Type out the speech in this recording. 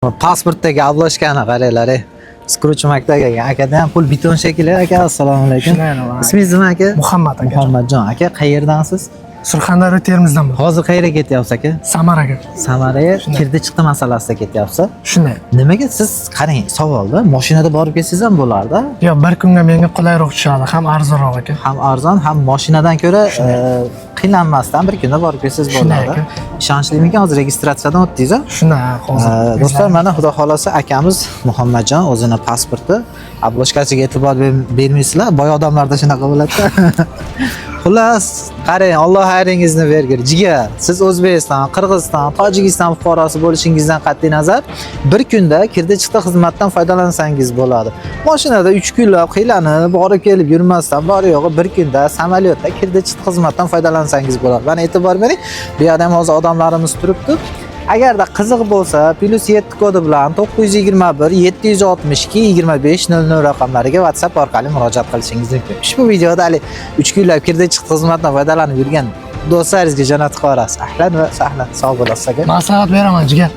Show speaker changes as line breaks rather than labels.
Pasportdagi обложка ni qaranglar, ey. Skruch maktab akada ham pul biton shekilli, aka. Assalomu alaykum.
Shunday.
Ismingiz nima, aka?
Muhammad, aka.
Muhammadjon aka, qayerdansiz?
Surxondaryo, Termizdanman.
Hozir qayerga ketyapsiz, aka?
Samaraga.
Samaraga.
Shunday.
Kirdi chiqdi masalasida ketyapsiz?
Shunday.
Nimaga siz, qarang, savolda, mashinada borib kelsangiz ham bo'lardi.
Yo'q, bir kunga menga qulayroq tushadi, ham arzonroq, aka.
Ham arzon, ham mashinadan ko'ra qiynalmasdan bir kunda borib kelsangiz
Shunday,
bo'ladi.
Aka.
Ishonchlimiki, hozir registratsiyadan o'tdingiz a?
Shunday, hozir.
Do'stlar, mana, xudo xohlasa, akamiz Muhammadjon o'zini pasporti обложка siga e'tibor bermaysizlar, boy odamlarda shunaqa bo'ladi. Xullas, qarang, Alloh xayringizni bergir, jigar. Siz O'zbekiston, Qirg'iziston, Tojikiston fuqarosi bo'lishingizdan qat'iy nazar, bir kunda kirdi chiqdi xizmatdan foydalansangiz bo'ladi. Mashinada 3 kunlab qiylanib borib kelib yurmasdan, bor yo'g'i bir kunda samolyotda kirdi chiqdi xizmatdan foydalansangiz bo'ladi. Mana, e'tibor bering, bu yerda ham hozir odamlarimiz turibdi. Agarda qiziq bo'lsa, +7 kodi bilan 921 762 25 00 raqamlariga WhatsApp orqali murojaat qilishingiz mumkin. Ushbu videoda hali 3 kunlab kirdi chiqdi xizmatdan foydalanib yurgan do'stlaringizga jo'natib yuborasiz. Ahlan va sahlan, sog' bo'lasiz, aka.
Maslahat beraman, jigar.